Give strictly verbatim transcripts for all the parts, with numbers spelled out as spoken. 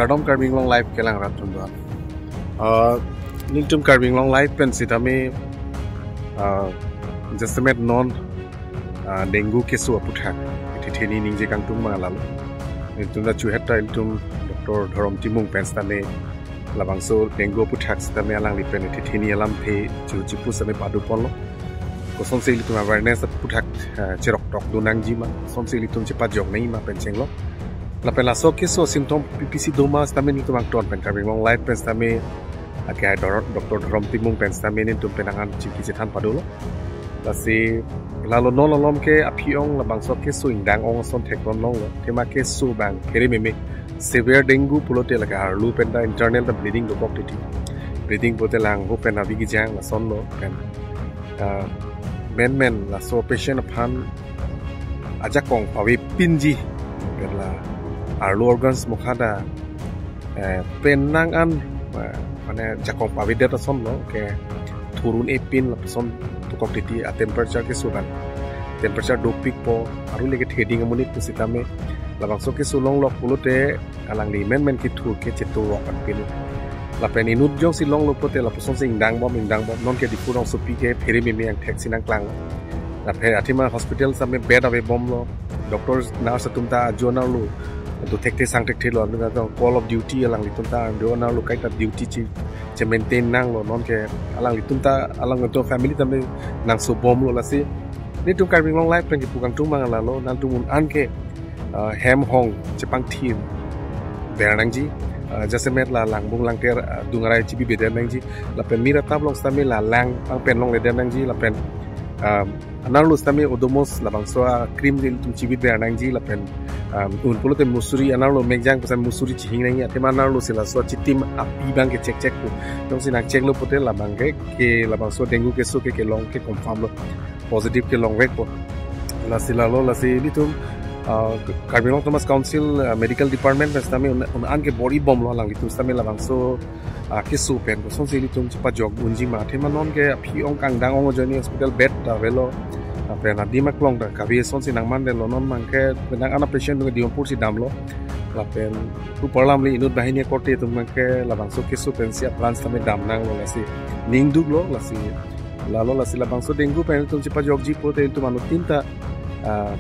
Kardom Karbi Anglong Live kelang rat atum do. Uh, nelitum Karbi Anglong Live pen sitame, uh, jasemet non, uh, dengue keso aputhak ithetheni ningje kangtung ma lalo. Nelitum ta chuhet ta ilitum Doctor Dhorom Timung pen sitame labangso dengue aputhak sitame alangli pen ithetheni alamthe chu chipu sitame pado ponlo. Kosonsi ilitum awareness aputhak, eh, cherok tok do nangji ma, kosonsi ilitum chepajok nangji ma pen chenglok. Lapen laso keso symptom pipisi do ma sitame nelitum angton pen Karbi Anglong Live pen sitame, ake ai Dor-, Doctor Dhorom Timung pen sitame nelitum pen angan chingki chethan padolo. Lasi lalo non alom ke aphi ong labangso keso ingdang ong ason theklong longlo. Athema keso abang phere meme severe dengue pulote lake arlo pen ta internal ta bleeding dokok titi. Bleeding pulote langvo pen avi kejang lasonlo pen, ah, menmen laso patient aphan ajakong pavepinji pen la arlo organs mokha ta, eh, penang an, eh, mane jakong pavedet asonlo ke thur un-epin lapuson dokok titi, a temperature keso abang. Temperature dopikpo, arlo lake theding amonit pusitame labangso keso longlok pulote alangli menmen kethur ke chetorok anpin. Lapen inut jongsi longlo pulote lapusonsi ingdang bom, ingdang bom. Non ke Diphu rongsopi ke phere meme angthek si nangklang. Lapen athema hospital sitame bed avebomlo. Doctor, nurse atum ta ajo arlo do thekthe sang thekthelo, anung atum call of duty alanglitum ta ajo arlo kaita duty che, che maintain nanglo. Non ke alanglitum ta, alanglitum family tame nangsobomlo. Lasi nelitum Karbi Anglong Live pen kipu kangtung ma lalo, nangtum un-an ke, ah, hem hong chepangthir ber nangji, ah, jasemet la langbung langter, ah, dungarai chibi beder nangji, lapen mir atap along sitame la lang pangpen longleder nangji, lapen, ah, anerlo sitame Odomos labangso a cream ilitum chibi ber nangji, lapen, ah, un pulote musuri, anerlo mekjang pu sitame musuri chihing nangji, athema anerlo si laso chitim api abang ke check check pu. Jongsi nangchecklo pulote labang ke, ke labangso dengue keso ke kelong ke confirm lo, positive kelongvekpo. Lasi lalo, lasi ilitum, ah, Karbi Anglong Autonomous Council, ah, Medical Department pen sitame un-, un-an ke bor-ibomlo, alanglitum sitame labangso, ah, keso pen kosonsi ilitum chepajok unji ma. Athema non ke aphi ong kangdang ong ajoine hospital bed ta avelo. Lapen adim aklong ta kave asonsi nangmandetlo, non abang ke penang an a patient atum ke Diyunpur si damlo. Lapen tu parlam le inut banghini akorte atum abang ke labangso keso pensi apran sitame dam nanglo, lasi ning duklo. Lasi lalo, lasi labangso dengue pen ilitum chepajokji pulote ilitum anuttin ta, ah,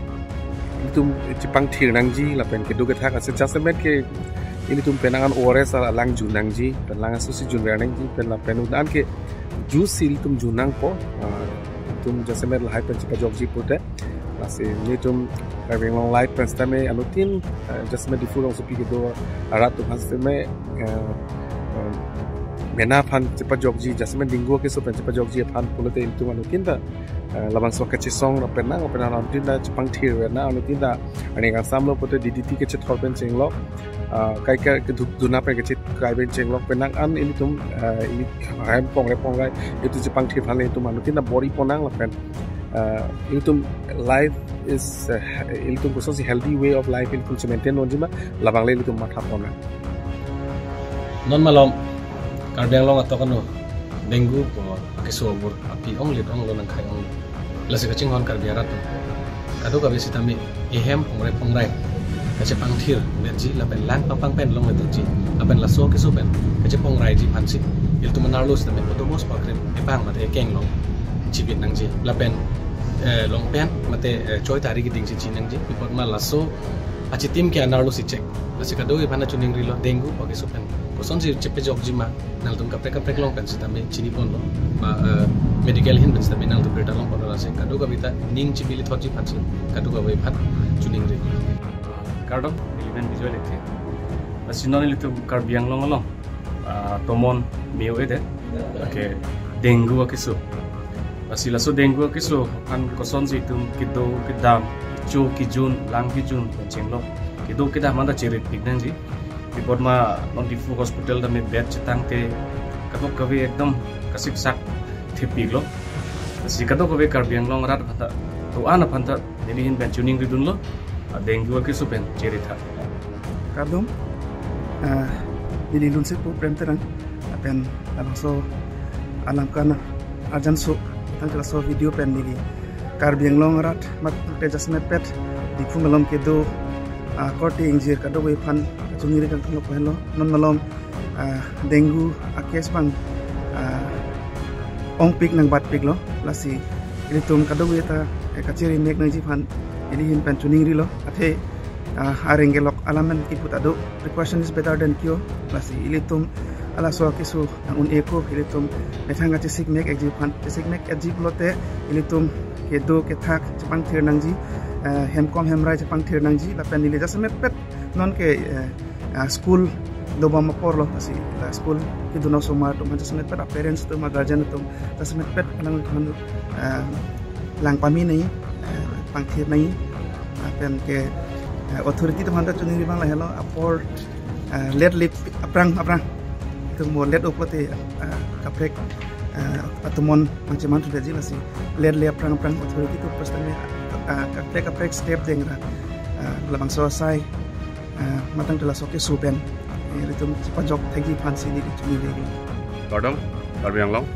ilitum chepangthir nangji, lapen kedo kethak ase jasemet ke ilitum penang an O R S alang jun nangji, pen lang aso si junver nangji, pen lapen un-an ke juice si ilitum jun nangpo, ah, ilitum jasemet lahai pen chepajokji pulote. Lasi nelitum Karbi Anglong Live pen sitame anuttin, eh, jasemet Diphu rongsopi kedo arat atum aphan sitame, eh, eh, mena aphan chepajokji, jasemet dengue keso pen chepajokji aphan pulote ilitum anuttin ta, eh, labangso kachesong ra penang, penang anuttin ta chepangthir ra nang, anuttin ta arni kangsamlo pulote D D T kachethor pen chenglok, ah, kai kai keduk duna pen kachekai pen chenglok, penang an ilitum, ah, ili hem pongre pongrai ilitum chepangthir aphan le ilitum anuttin ta bor-ipo nang, lapen, ah, ilitum life is, ah, ilitum kosonsi healthy way of life ilitum che maintain unji ma, labang le ilitum matha pon nang. Non malom Karbi Anglong atok ano dengue pu akeso abur aphi onglit onglo, nangkhai onglo. Lasi kachinghon Karbi arat atum kadokave sitame ehem pongre pongrai kachepangthir detji lapen lang pangpang pen longledetji, lapen laso keso pen kachepongrai ji aphansi ilitum anerlo sitame Odomos pu a cream epang mate ekeng along chibit nangji, lapen, eh, long pant mate, eh, choi tari keding si chi nangji. Pi apot ma laso achitim ke anerlo si check. Lasi kadokave aphan ta chiningrilo, dengue pu akeso pen kosonsi chepajokji ma, nangtum kaprek kaprek along pen sitame chini ponlo, ma, eh, medical ahin pen sitame nangtum birta long ponlo, lasi kadokave ta ning chibili thotji aphansi kadokave aphan chiningri. Kardom, neli men Bijoy Lekthe. Lasi non ilitum Karbi Anglong along, ah, tomon me-o-edet, okay, dengue akeso. Lasi laso dengue akeso aphan kosonsi itum kedo kedam, cho kejun, lang kejun, chenglok, kedo kedam anta cherit pik nangji. Pi apot ma non Diphu hospital tame bed chetangte kadokave ekdom kasiksak thepiklo. Lasi kadokave Karbi Anglong arat aphan ta, do-an aphan ta neli ahin pen chiningridunlo, ah, dengue akeso pen cherit tha. Kardom, ah, neli lunse pu Prem Terang, lapen labangso alam kana arjan so, tangte laso video pen neli Karbi Anglong arat mat te jasemet pet Diphu malom kedo ah, korte ingjir kadokave aphan kachoningri kangthong lo pu henlo. Non malom, ah, dengue a-case abang, ah, ongpik nangbatpiklo. Lasi ilitum kadokave ta, eh, kachere mek nangji aphan ili ahin pen choningrilo. Athe, ah, areng kelok alam an kipu ta do, precaution is better than cure. Lasi ilitum halaso akeso nang-un-e ako, ilitum methang kachesik mek-ikji aphan, chesik mek-ikji pulote ilitum kedo kethak chepangthir nangji, eh, hemkom hemrai chepangthir nangji, lapen ili jasemetpet nonke, eh, ah, school dobom apor lo, lasi la school kedun osomar atum aphan jasemetpet, a-parents atum, a-guardian atum jasemetpet alanglitum aphan, eh, lang pame nangji, eh, pangthir nangji, lapen ke, eh, authority atum aphan ta choningri abang lahelo, apor, eh, let le aphrang aphrang atum mo let-o pulote, eh, kaprek, eh, atomon nangcheman thuji, lasi let le aphrang aphrang authority atum pusitame, eh, kaprek kaprek step deng ra, eh, labangso asai, eh, matang tela soke supen, eh, ilitum chepajok thekji aphansi neli choningri. Kardom, Karbi Anglong.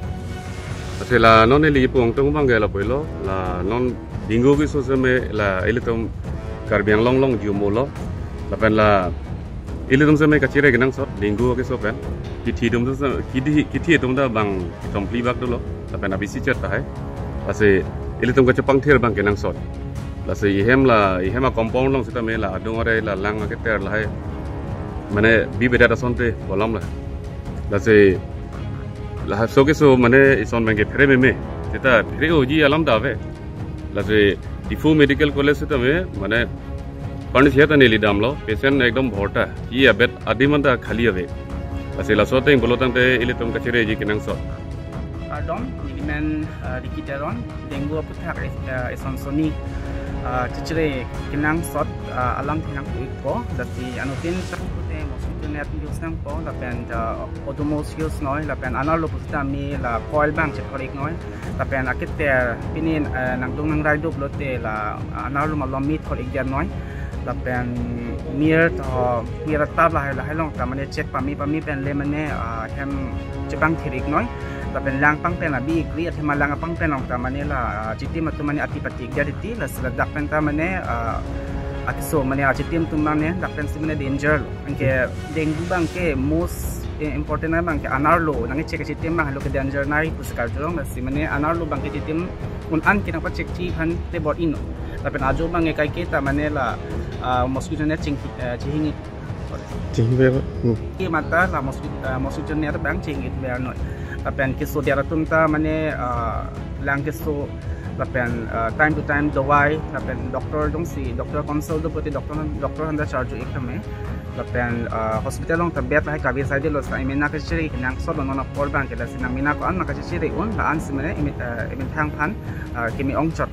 Lasi la non neli pu angtung abang ke lapu helo, la non dengue akeso seme la ilitum Karbi Anglong along jumo lo. Lapen la ilitum seme kachere kenangsot dengue akeso pen. Kithi atum ta, kithi, kithi atum ta bang kitom phli bak dolo. Lapen abisi chet tahai. Lasi ilitum kachepangthir abang kenangsot. Lasi ihem la, ihem a-compound along sitame la adung are la lang aketer lahai, mane bibedat asonte pu alam la. Lasi laso akeso mane ison abang ke phere meme. Seta phere-oji alam ta ave. Lasi Diphu Medical College sitame mane furnish ta neli damlo, patient ekdom bhorta. Ki a-bed adim an ta khali ave. Lasi laso ateng pulo tangte ilitum kachereji kenangsot. Kardom, neli men, ah, Ricky Teron, dengue aputhak, eh, ison soni, ah, chechere kenangsot, ah, alam thinang pu-ikpo, lasi anuttin ta pute mosquito net use nangpo, lapen, ah, Odomos use noi, lapen anerlo pusitame la coil abang chethor-ik noi, lapen aketer pini, eh, nangdung nangrai do pulote la anerlo malom me thor-ik det noi. Lapen mir to, mir atap lahai lahai along ta mane check pame pame pen le mane, ah, hem chepangthir-ik noi. Lapen lang pang pen abi ikri, athema lang apang pen along ta mane la, ah, chitim atum mane ati pati-ik det titi, lasi ladak pen ta mane, ah, akeso mane achitim atum mane dak pensi mane danger lo. Anke dengue abang ke most, eh, important abang ke anerlo nangkecheck achitim abang lo ke danger nai pusi karjulong, lasi mane anerlo abang ke chitim un-an ke nangpacheckji aphan te bor-i non. Lapen ajo abang ke kaike ta mane la, ah, mosquito net ching, eh, chihing-i. Chihing-i ber, hmm. Ke mata la mosquito, ah, mosquito net abang chihing-i ber noi. Lapen keso der atum ta mane, ah, lang keso, lapen, ah, time to time dawai, lapen doctor jongsi, doctor consult do pulote doctor, doctor aphan ta charju-ik tame. Lapen, ah, hospital along ta bed lahai kave saidelo, seta imena kachere kenangsot lo non apor abang ke, lasi nangmena ko-an ma kachechere un, la-ansi mane imi-, ah, imethang aphan, ah, keme-ong chot.